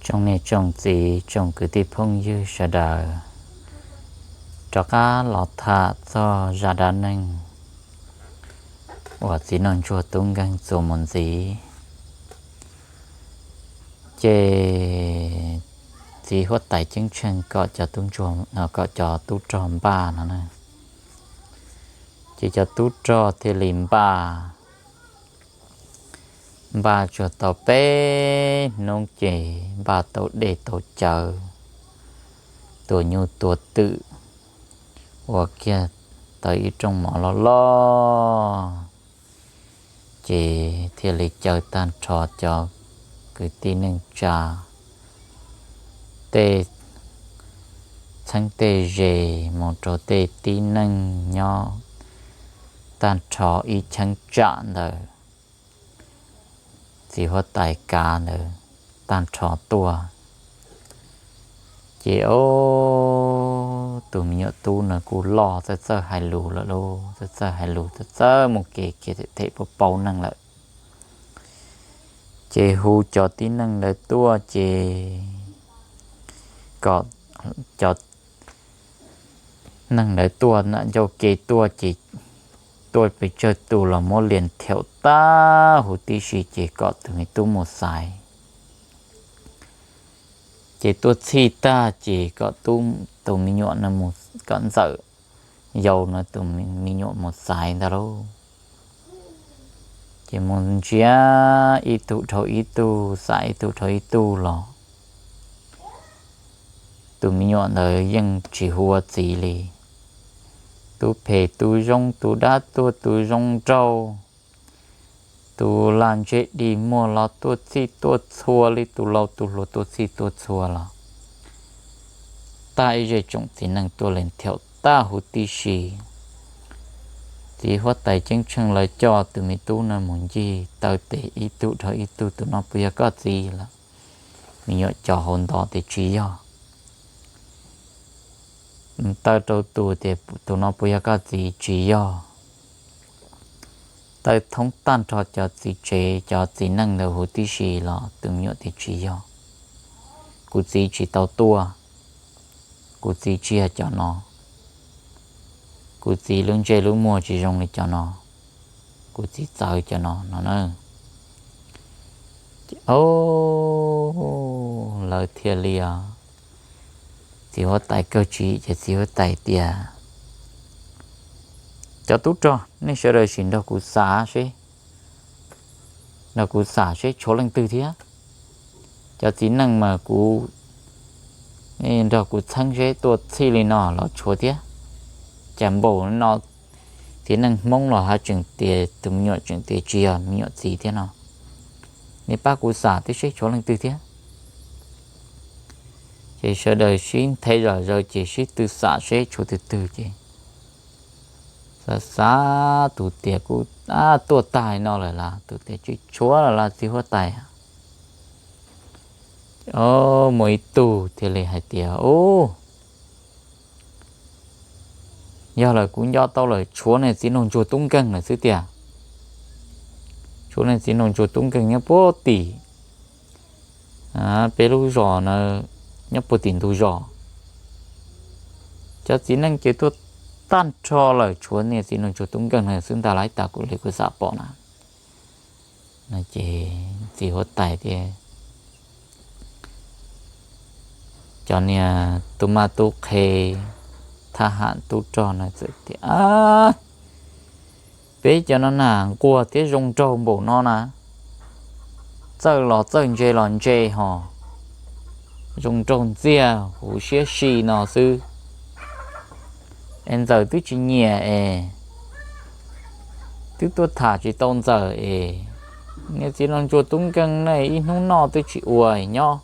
Tsoom niam tsoom txiv tsoom kwv tij phooj ywg sawv daws, rov qab los tham txog zaj dab neeg uas txiv nraug ntsuag tub nkeeg txuas mus ntxiv. Ces txiv huab tais ceeb tsheej kom cov tub ntsuag, kom cov tub rog npaj no na. Ces cov tub rog thiaj li npaj, npaj tsuas tau peb hnub ces npaj tau dej tau cawv, tua nyuj tua twm, ua kiag tau ib rooj mov loj loj, ces thiaj li caw tag nrho cov kwv tij neej tsa, tej txheeb tej ze, mus rau tej tib neeg nyob tag nrho ib cheeb tsam ntawd, txiv huab tais kav ntawd tag nrho tuaj. Ces o, tus me nyuam tub no kuj loj txawj txawj hais lus lawm lauj, txawj txawj hais lus, txawj txawj mus kev kiag them paub paub neeg lawm. Ces hu cov tib neeg ntawd tuaj ces kom cov neeg ntawd tuaj nram ncauj ke tuaj ces tuaj pes tsawg tus los muab lias nrhaum tag huv tib si ces kom tus me tub mus xaiv. Ces tuaj txhij tag ces kom tus me nyuam no, kom ntxawm yau no tus me nyuam mus xaiv ntag lauj. Ces mus ntsia ib tug dhau ib tug, xam ib tug dhau ib tug los tus me nyuam ntawd yeej tsis hu ua txiv li. Tus phem tus zoo, tus dab tuag tus zoo nraug, tus lag ntseg dig muag los tuaj txhij tuaj txhua li, tus laus tus hluas tuaj txhij tuaj txhua los tag ib zej tsoom txiv neej tuaj lias nrhaum tag huv tib si. Txiv huab tais ceeb tsheej lawv coj tus me tub no mus ncig taw tes ib tug dhau ib tug, tus no puas yog koj txiv lawm? Me nyuam co hauv nto tias tsis yog. Taw rau tus tias tus no puas yog koj txiv? Tsis yog. Taw thoob tag nrho cov txiv tsev cov txiv neej ntawd huv tib si los tus me nyuam tias tsis yog. Kuv txiv tsis tau tuaj, kuv txiv tsis yog cov no, kuv txiv lub ntsej lub muag tsis zoo li cov no, kuv txiv txawv cov no no na. Ces o, lawv thiaj li, txiv huab tais kawg tsis, ces txiv huab tais tias, cov tub rog, nej sawv daws sim nrog kuv xav seb, nrog kuv xav seb tshuav leej twg thiab. Cov txiv neej mas kuv, nrog kuv txheeb seb tuaj txhij li no los tshuav thiab. Cas npaum no txiv neej Hmoob los ho tseem tias, tus me nyuam tseem tias tsis yog me nyuam txiv thiab no. Nej pab kuv xam tib seb tshuav leej twg thiab. Ces sawv daws sib nthe zom zaws ces sib tw xam seb tshuav twg twg ces xav xav tus tias kuj tuaj tag no lawm las, tus tias tsis tshuav lawm las txiv huab tais. Muaj ib tug thiaj li hais tias, ub, yog lawm kuv nco tau lawm, tshuav niag txiv nraug ntsuag tub nkeeg lawm xwb tiag. Tshuav niag txiv nraug ntsuag tub nkeeg nyob puag tim peb lub zos na, nyob puag tim ntug zos. Cov txiv neej ces tuaj tag nrho lawm, tshuav niag txiv nraug ntsuag tub nkeeg lawm xwb ntag lauj, tas kuv li kuv xam pom na. Ces txiv huab tais tias, cov niag tub maj tub qhe, thab ham tub rog no txawm tias, peb cov no na nquag thiab zoo nraug npaum no na, txawj los txawj ntse los ntse hos, zoo nraug ntxiag huv siab si no xwb. Es ntxawm twb tsis nyiam es twb tuaj tham tsis tau ntxawm es, niag txiv nraug ntsuag tub nkeeg ne ib hnub noj twb tsis ua, nyob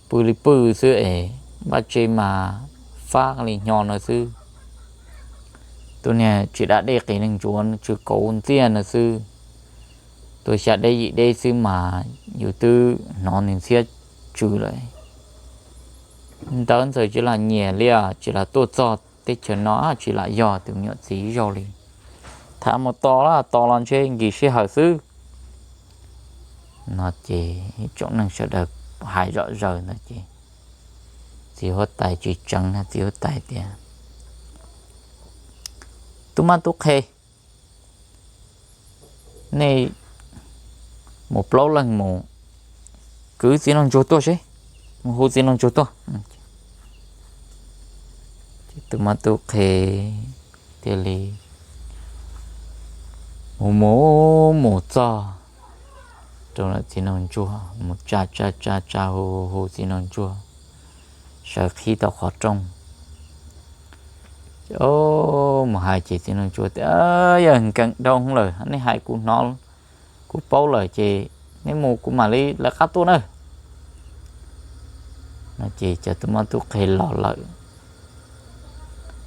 pw li pw xwb es, npaj tse mas fab li hnyo no xwb. Tus niag tsis da dej qis neeg ntsuav tsw kauv ntxiag no xwb. Tuaj xya deb yim deb xwb mas yus twb hnov nws ntxhiab tsw lawm. Ntawd ntxawm tsis lam nyiam li, tsis lam tuaj txog teb chaws no, tsis lam yog tus me nyuam txiv zaug li. Tham mus tos los tos los ntshe nkis sij hawm xwb. No ces tsoom neeg sawv daws hais zom zaws ntawd ces txiv huab tais tsis tseev na, txiv huab tais tias, Tub mab tub qhe, nej mus plaub leeg mus kwv txiv nraug ntsuag tuaj seb, mus hu txiv nraug ntsuag tuaj. Ces tub mab tub qhe thiaj li mus mus mus txog rau ntawm txiv nraug ntsuag, mus tsa tsa tsa tsa hu hu hu txiv nraug ntsuag sawv qhib tau qhov rooj. Ces mus hais ces txiv nraug ntsuag tias, Yog nkees dhau lawm, nej hais kuv hnov kuv paub lawm ces nej mus kuv mam li lawv qab tuaj na. No ces cov tub mab tub qhe los lawm,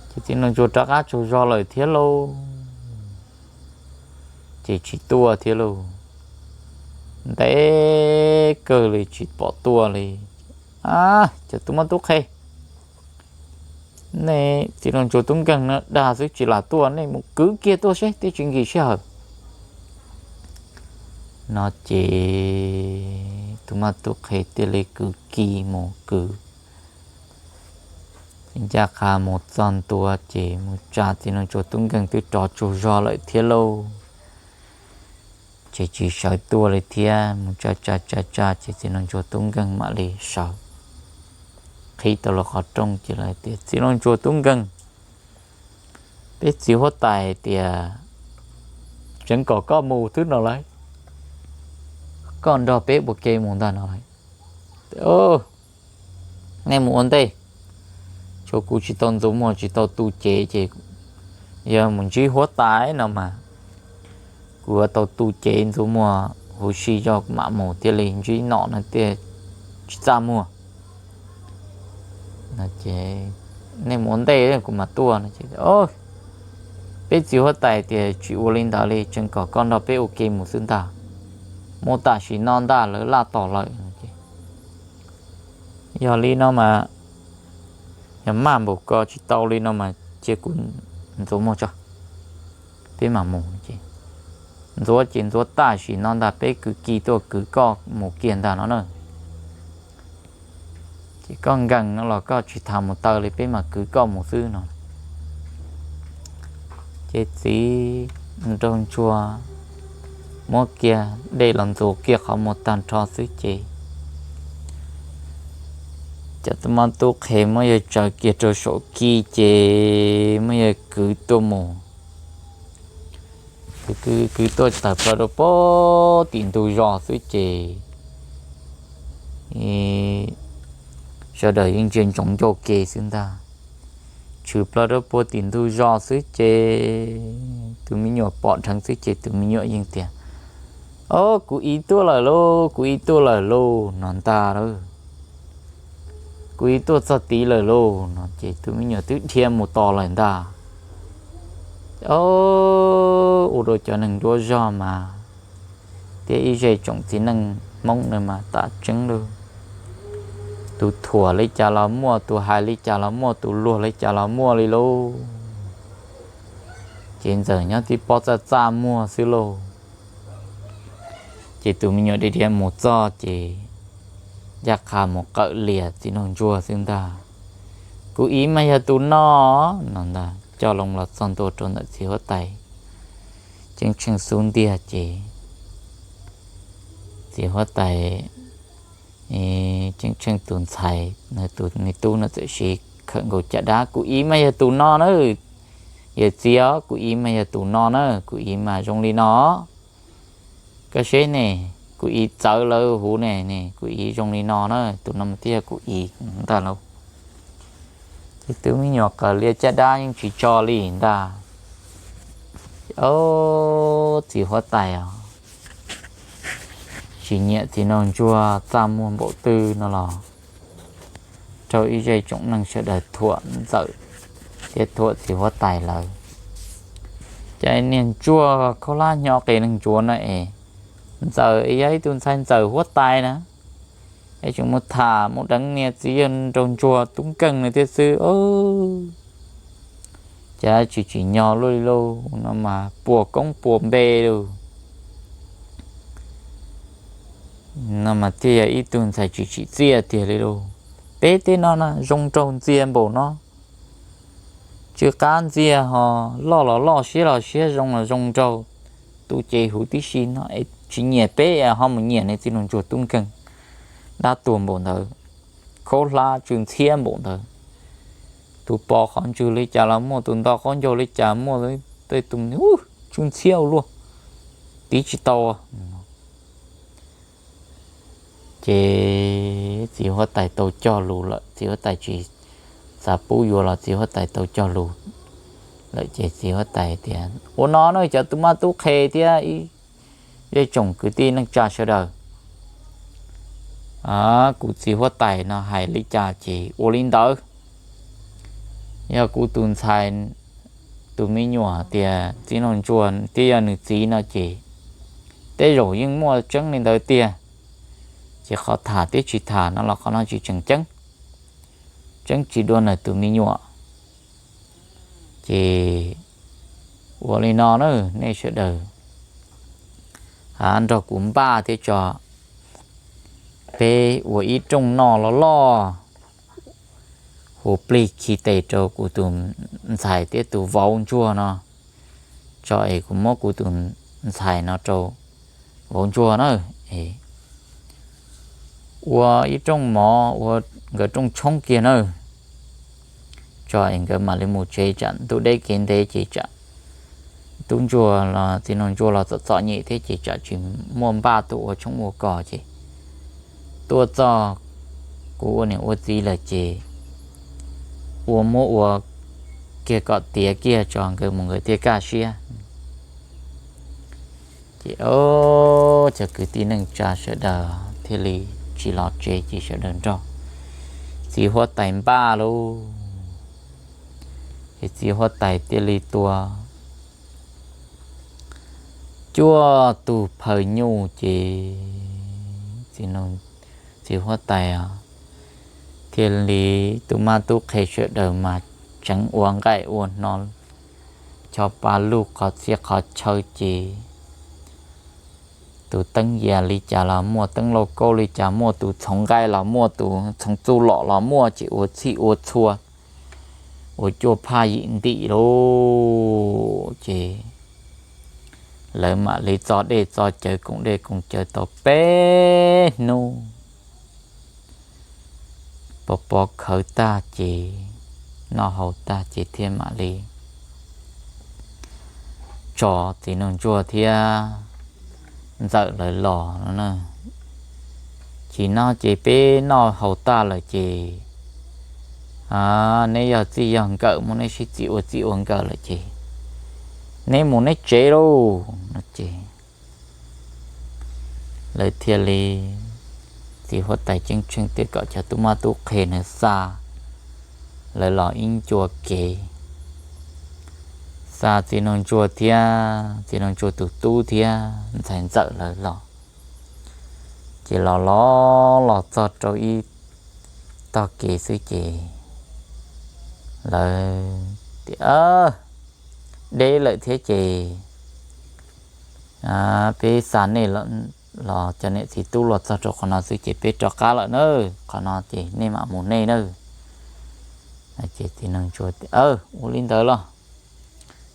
ces txiv nraug ntsuag rov qab tsaug zog lawm thiab lauj. Ces tsis tuaj thiab lauj, ntev kawg li tsis pom tuaj li. A, cov tub mab tub qhe, nej txiv nraug ntsuag tub nkeeg no dag xwb tsis lam tuaj, nej mus kwv kiag tuaj seb twb tsis nkim sij hawm. No ces tub mab tub qhe thiaj li kwv kiag mus kwv, ncaj qha mus txog ntua ces mus tsa txiv nraug ntsuag tub nkeeg twb rov tsaug zog lawm thiab lauj. Ces tsis sawv tuaj li thiab, mus tsa tsa tsa tsa ces txiv nraug ntsuag tub nkeeg mam li sawv qhib tau los qhov rooj ces lawv tias, Txiv nraug ntsuag tub nkeeg, peb txiv huab tais hais tias tseev kom koj mus xwb no lauj, koj nrog peb ua ke mus ntag no lauj. Nej mus ua ntej, tsuav kuv tsis tau ntxuav muag tsis tau tu cev ces yog mus ntsib huab tais no mas kuv yuav tau tu cev ntxuav muag huv si zog mam mus thiaj li ntsib nom no thiaj tsis txaj muag. Nej mus ua ntej kuv mam tuaj no ces, Peb txiv huab tais tias tsis ua li ntawd li, tseev kom koj nrog peb ua ke mus xwb ntag, mus tam sim no ntag lawv laj tos lawm no ces, Yog li no mas, yog maj npaum ko tsis tau li no mas cia kuv ntxuav muag tso, peb mam mus ces, Ntxuav ces ntxuav tam sim no ntag, peb kwv kiag tuaj kwv koj mus kiag ntag no na. Ces koj nkees no los koj tsis tas mus taw li, peb mam kwv koj mus xwb no. Ces txiv nraug ntsuag muab kiag dej los ntxuav kiag qhov muag tag nrho xwb ces cov tub mab tub qhe muab yawg tsaws kiag rau saum kij ces muab yawg kwv tuaj mus. Kwv kwv kwv tuaj tawm plaws rau puag tim ntug zos xwb ces sawv daws yeej ntsia ntsoov ncauj ke xwb ntag. Tshwm plaws rau puag tim ntug zos xwb ces tus me nyuam pom dheev xwb ces tus me nyuam yeej tias, Au, kuv i tuaj lawm lauj, kuv i tuaj lawm lauj no ntag lauj. Kuv i tuaj txog tid lawm lauj no ces tus me nyuam twb dhia mus tos lawm ntag. Au, ua rau cov neeg nruab zog mas thiab ib zej tsoom txiv neej Hmoob no mas tas tseeb lauj. Tus thuam li cas los muaj, tus hais li cas los muaj, tus luag li cas los muaj li lauj. Ces ntxawm nyob tib pob txaj txaj muag xwb lauj. Ces tus me nyuam dhia dhia mus txog ces ncaj qha mus qawm lias txiv nraug ntsuag xwb ntag. Kuv i mas yog tus no no ntag, coj loo los txog ntua rau ntawm txiv huab tais ceeb tsheej xub ntiag ces txiv huab tais ceeb tsheej tus ntxhais, tus me tub no txawm siv khawm nkaus caj dab, Kuv i mas yog tus no na, yawm txiv os, kuv i mas yog tus no na, kuv i mas zoo li no. Koj seb ne, kuv i txawv lawv huv ne, ne kuv i zoo li no na, tus no mas thiaj yog kuv i ntag lauj. Ces tus me nyuam qawm lias caj dab yeej tsis tso li ntag. Ces ob txiv huab tais os, tsis nyiam txiv nraug ntsuag txaj muag npaum twg no los raug ib zej tsoom neeg sawv daws thuam ntxawm thiab thuam txiv huab tais lawm. Ces niag ntsuag khaub hlab hnyo qes neeg ntsuav no es, ntxawm es yog ib tug ntxhais ntxawm huab tais na, es tseem mus tham mus deev niag txiv yawg nraug ntsuag tub nkeeg no thiab xwb. Cas tsis tsim nyog luaj li lauj, no mas puas koob puas npe lauj. No mas thiaj yog ib tug ntxhais tsis tsim txiaj tiag li lauj. Peb tej no na zoo nraug ntxiag npaum no, tsw qab ntxiag ho loj los loj siab los siab zoo los zoo nraug, tu cev huv tib si no es tsis nyiam peb ho mus nyiam niag txiv nraug ntsuag tub nkeeg dab tuag npaum ntawd, khaub hlab tsw ntxhiab npaum ntawd. Tus pos qhov ntswg li cas los muaj, tus nto qaub ncaug li cas muaj, tej tus tsw ntxhiab ua luaj, tiv tsis tau. Ces txiv huab tais tau cog lus lawm, txiv huab tais tsis xav pub yuav los txiv huab tais tau cog lus lawm ces txiv huab tais tias, ua no na cov tub mab tub qhe thiab ib zej tsoom kwv tij neej tsa sawv daws, kuv txiv huab tais no hais li cas ces ua li ntawd. Yog kuv tus ntxhais tus me nyuam tias txiv nraug ntsuag thiaj yog nws txiv no ces tej zaum yeej muaj tseeb li ntawd tiag. Ces qhov tham thiab tsis tham no los qhov no tsis tseem ceeb, tseeb tsis dua nws tus me nyuam. Ces ua li no na, nej sawv daws nrog kuv npaj thiab tso, peb ua ib rooj noj loj loj, hu plig khi tes rau kuv tus ntxhais thiab tus vauv ntsuag no tso es kuv muab kuv tus ntxhais no rau vauv ntsuag na, ua ib rooj mov ua nkawd rooj tshoob kiag na, tso es nkawd mam li mus tsev, tsam ntub deb kev ntev ces tsam tub ntsuag los txiv nraug ntsuag los txom txom nyem thiab ces tsam tsis muaj npaj tuaj ua tshoob ua kos ces tuaj txog kuv ua niam ua txiv lawm ces ua muab ua kiag kom tiav kiag tso nkawd mus nkawd thiaj kaj siab. Ces cov kwv tij neej tsa sawv daws thiaj li tsis los tsev ces sawv daws nrog txiv huab tais npaj lauj. Ces txiv huab tais thiaj li tua cuaj tug phaws nyuj ces txiv huab tais thiaj li tub mab tub qhe sawv daws mas tseev ua nqaij ua hno, chob pa lug qhov txhia qhov chaw ces tus teeb yas li cas los muaj, teeb lauj kaub li cas muaj, tus txhoov nqaij los muaj, tus txhoov txuj lom los muaj ces ua txhij ua txhua, ua cuaj phaj yim ntim lauj ces lawv mam li txo dej txo cawv koom dej koom cawv tau peb hnub. Pov pov khawv tag ces noj haus tag ces thiaj mam li tso txiv nraug ntsuag thiab ntxawm lawv los no na. Chim no ces peb noj haus tag lawm ces neb yog txij yog nkawm muaj neb sib txig ua txij ua nkawm lawm ces neb mus neb tsev lauj no ces lawv thiaj li, txiv huab tais ceeb tsheej thiaj kom cov tub mab tub qhe na xa lawv los ib ncua kev, xa txiv nraug ntsuag thiab txiv nraug ntsuag tus tub thiab ntxhais ntxawm lawv los. Ces los los los txog rau ib tog kev xwb ces lawv tias, deb lawm thiab ces peb xa nej los cov niam txiv tub los txog rau qhov no xwb ces peb rov qab lawm na, qhov no ces nej mam mus nej na. Ces txiv nraug ntsuag tias, ua li ntawd los,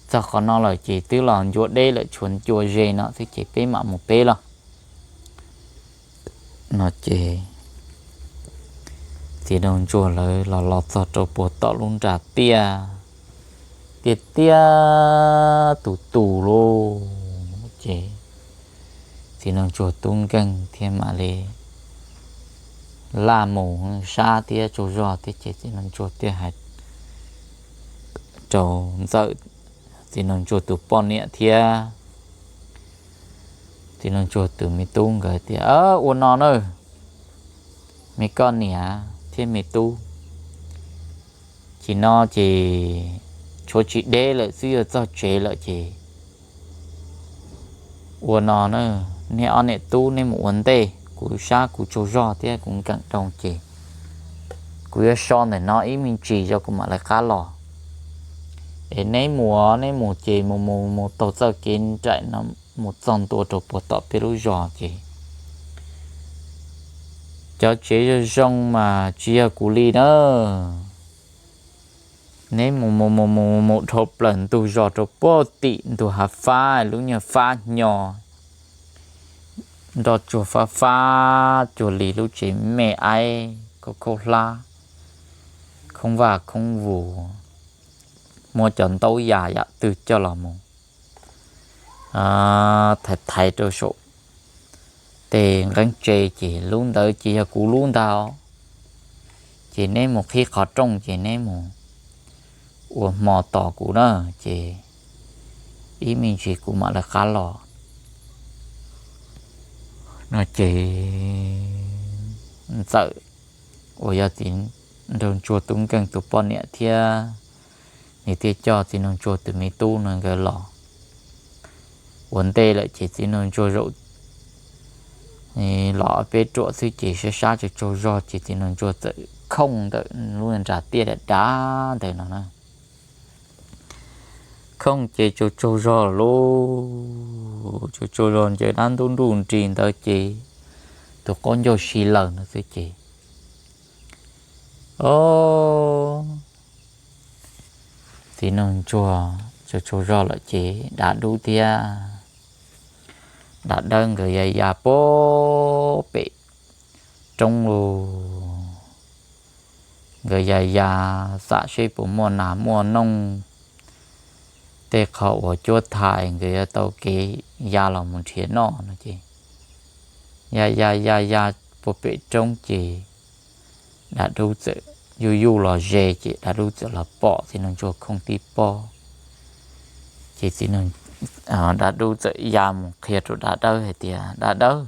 txog qhov no lawm ces twb los ncua deb lawm tshuav ncua ze no xwb ces peb mam mus peb los no ces txiv nraug ntsuag lawv los los txog rau puag tom lub nra tiaj, tiaj tiaj tus tus lauj. Ces txiv nraug ntsuag tub nkeeg thiaj mam li laj mus sab thiab tsaug zog thiab ces txiv nraug ntsuag thiaj hais rau ntxawm, txiv nraug ntsuag tus poj niam thiab txiv nraug ntsuag tus me tub nkawd tias, ua no na, me koj niam thiab me tub, chim no ces tshuav tsis deb lawm xwb yuav txog tsev lawm ces ua no na, nej ob niam tub neb mus ua ntej, kuv sab kuv tsaug zog thiab kuv nkeem rau ces kuv yuav so ntawm no ib me ntsis tso kuv mam lawv qab los. Es neb mus, neb mus ces mus mus mus taug txoj kev nraim no mus txog ntua rau puag tom peb lub zos ces Cov tsev zoo zoo mas tsis yog kuv li na. Neb mus mus mus mus mus dhau plaws ntug zos rau puag tim ntug hav fab, lub nyuag fab hnyo, nroj tsuag fab fab cuag li lub tsev me aib khaub khaub hlab, khoob vaj khoob vus, muab cov ntaub yam yam twg coj los mus thaiv thaiv rau saum tej nqeeb tse, ces lub ntawd ces yog kuv lub ntag. Ces neb mus qhib qhov rooj ces neb mus ua hmo tos kuv na, ces ib me ntsis kuv mam lawv qab los no. Ces Ntxawm uas yog txiv nraug ntsuag tub nkeeg tus poj niam thiab nws thiaj coj txiv nraug ntsuag tus me tub no nkawd los ua ntej lawm. Ces txiv nraug ntsuag zaum los peb ruam xwb ces sab sab tsaug tsaug zog ces txiv nraug ntsuag txawm khooj ntawm lub nra tiaj dav dav ntawd no na. Khooj ces tsaug tsaug zog lauj, tsaug tsaug zog ncaws dab ntub nruj nris ntawd ces tus qaub ncaug si lawm no xwb ces, o, txiv nraug ntsuag tsaug tsaug zog lawm ces dav dub thiab dav dawb nkawd ya ya puag pem roob lug. Nkawd ya ya xam seb puas muaj nas muaj noog, tej qho uas cuab thais nkawd yuav tau kev ya los mus nrhiav noj no ces ya ya ya ya puag pem roob ces dav dub txawm yuj yuj los ze ces dav dub txawm los pom txiv nraug ntsuag khooj tib pob. Ces dav dub txawm ya mus qhia rau dav dawb hais tias, Dav dawb,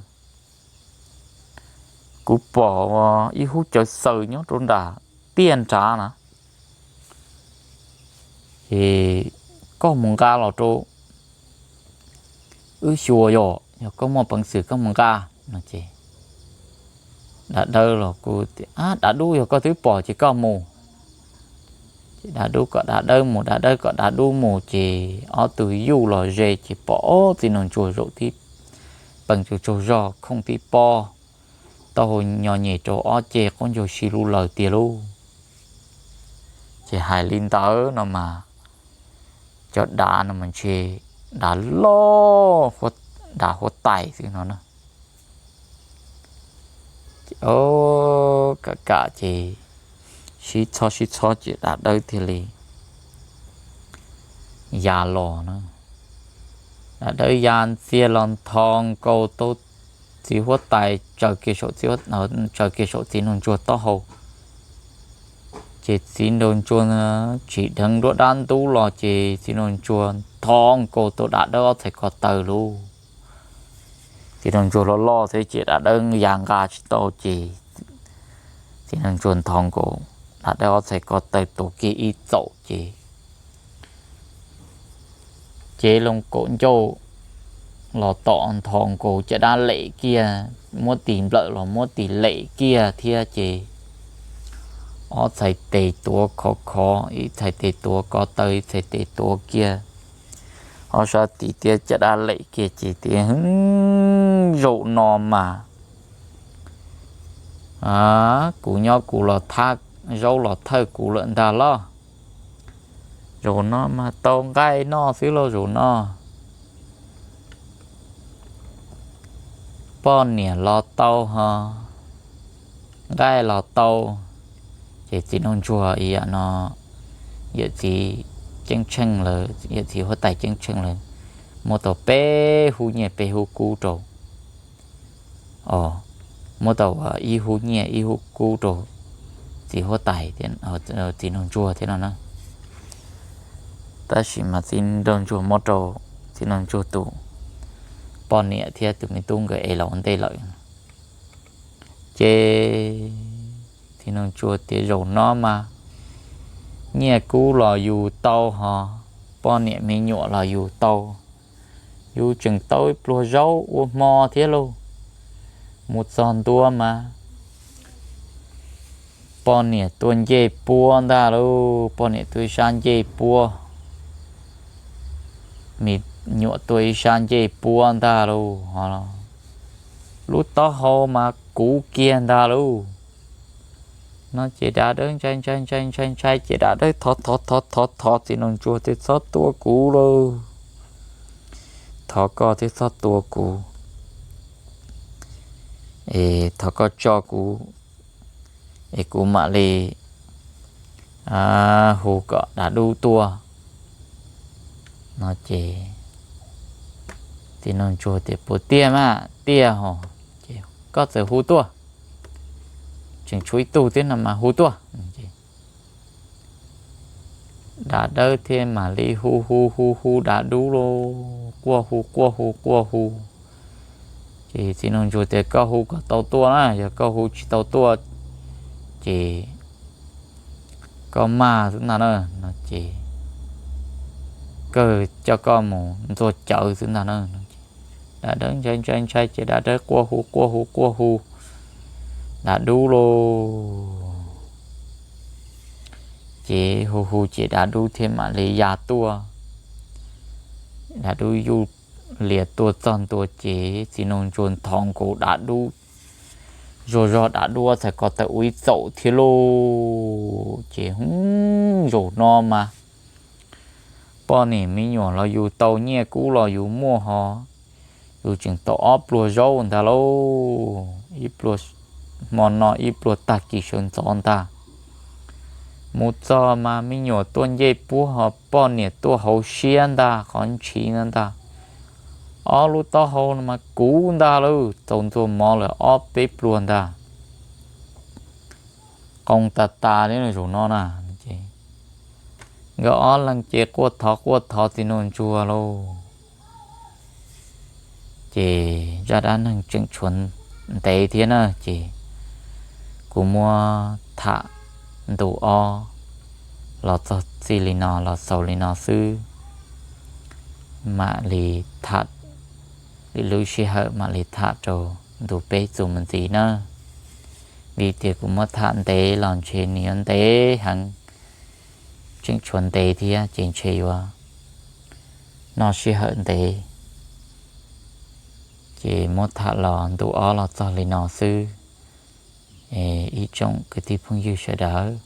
kuv pom ib hub cawv xaws nyob rau nram tiaj nrad na, ces koj mus nqa los rau wb xyuas, yog, yog koj muaj peev xwm koj mus nqa no ces dav dawb los kuj, Dav dub, yog koj twb pom ces koj mus. Ces dav dub kom dav dawb mus, dav dawb kom dav dub mus ces ob tug yuj los ze ces pom ob txiv nraug ntsuag zaum tib pees tsaug tsaug zog khooj tib pob, taub hau nyo nyem rau ob ceg qaub ncaug si lub lawm tiag lauj. Ces hais li ntawd no mas cov dav no mas ntshe dav loj, dav huab tais xwb no na. Ces o, kam kam ces sib txhob sib txhob ces dav dawb thiaj li ya los na. Dav dawb ya ntxiag los nthos nkaus tau txiv huab tais tsaws kiag saum, tsaws kiag saum txiv nraug ntsuag taub hau. Ces txiv nraug ntsuag tsim dheev nruab dab ntub los ces txiv nraug ntsuag nthos nkaus tau dav dawb ob txhais ko taw lauj. Txiv nraug ntsuag loj loj thiab ces dav dawb ya nqa tsis tau ces txiv nraug ntsuag nthos nkaus dav dawb ob txhais ko taw tuav kiag ib txaum ces cev loo kaum ncauj los tom nthos nkaus caj dab lem kiag, muab tis nplawm los muab tis lem kiag thiab ces ob txhais tes tuav khov khov, ib txhais tes tuav ko taw, ib txhais tes tuav kiag ob sab tis thiab caj dab lem kiag ces tias, Hwv, zaum no mas kuv nyob kuv los thab zaub los thawj kuv lawm ntag los. Zaum no mas tau nqaij noj xwb lauj zaum no. Poj niam los tau ho nqaij los tau. Ces txiv nraug ntsuag ib yam no, yawm txiv Ceeb Tsheej lawv, yawm txiv huab tais Ceeb Tsheej lawv muab tau peb hub nyiaj peb hub kub rau, o, muab tau ib hub nyiaj ib hub kub rau txiv huab tais, txiv nraug ntsuag thiab no na. Tab sis mas txiv nraug ntsuag muab rau txiv nraug ntsuag tus poj niam thiab tus me tub nkawd ev los ua ntej lawm. Ces txiv nraug ntsuag tias, Zaum no mas nyiaj kub los yus tau ho, poj niam me nyuam los yus tau, yus tseem tau ib pluag zaub ua hmo thiab lauj. Mus txog ntua mas poj niam tua ncej puab ntag lauj, poj niam tua ib sab ncej puab, me nyuam tua ib sab ncej puab ntag lauj. Lub taub hau mas kuv kiag ntag lauj. No ces dav dawb ntshai ntshai ntshai ntshai ntshai ces dav dawb thov thov thov thov thov txiv nraug ntsuag tias txhob tua kuv lauj, thov koj thiab txhob tua kuv, es thov koj tso kuv, es kuv mam li hu kom dav dub tuaj. No ces txiv nraug ntsuag tias puas tiag mas tiaj hos, ces koj txawm hu tuaj, tseem tshuav ib tug thiab no mas hu tuaj. Dav dawb thiaj mam li hu hu hu hu dav dub lauj, quaj hu quaj hu quaj hu. Ces txiv nraug ntsuag tias koj hu kom tau tuaj na, yog koj hu tsis tau tuaj ces koj mag xwb ntag na. No ces kawg coj koj mus ntxuag cawv xwb ntag na. Dav dawb ntshai ntshai ntshai ces dav dawb quaj hu quaj hu quaj hu dav dub lauj. Ces hu hu ces dav dub thiaj mam li ya tuaj. Dav dub yuj lias tuaj txog ntua ces txiv nraug ntsuag nthos nkaus dav dub, zuag zog dav dub txhais ko taw ua ib txaum thiab lauj. Ces hu, zaum no mas poj niam me nyuam los yus tau, nyiaj kub los yus muaj hos, yus tseem tau ob pluag zaub ntag lauj, ib pluag hmo no ib pluag tag kis sawv ntxov ntag. Mus txog mas me nyuam tuaj ncej puab hos poj niam tuaj hauv siab ntag, qhov ntshiv no ntag. Ob lub taub hau no mas kuv ntag lauj, txaus ntxuag mov lawm ob peb pluag ntag. Qoo tas tas li zaum no na. Nkawd ob leeg ces quaj thov quaj thov txiv nraug ntsuag lauj. Ces zaj dab neeg tseem tshuav ntev thiab na, ces kuv muab tham ntu ob los txog txij li no los xaus li no xwb. Mam li tham, lwm lub sij hawm mam li tham rau ntu peb txuas mus ntxiv na. Vim tias kuv muab tham ntev los ntshe nws yuav ntev heev, tseem tshuav ntev thiab ces ntshe yuav noj sij hawm ntev. Ces muab tham los ntu ob los txog li no xwb. Es ib tsoom kwv tij phooj ywg sawv daws,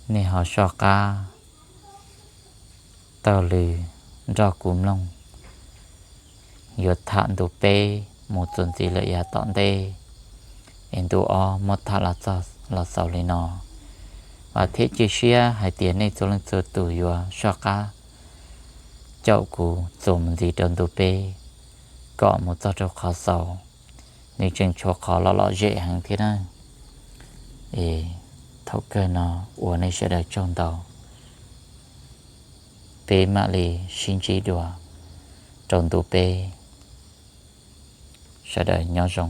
nej ho soj qab taug lw nrog kuv mloog, yuav tham ntu peb mus txuas ntxiv lawm yav tom ntej. Es ntu ob muab tham los xaus li no, vam thiab cia siab hais tias nej txhua leej txhua tus yuav soj qab caum kuv txuas mus ntxiv rau ntu peb kom mus txog rau qhov xaus. Nws tseem tshuav qhov lom lom zem heev thiab na. Es thaum kawg no ua nej sawv daws tsaug ntau, peb mam li sib ntsib dua rau ntu peb. Sawv daws nyob zoo.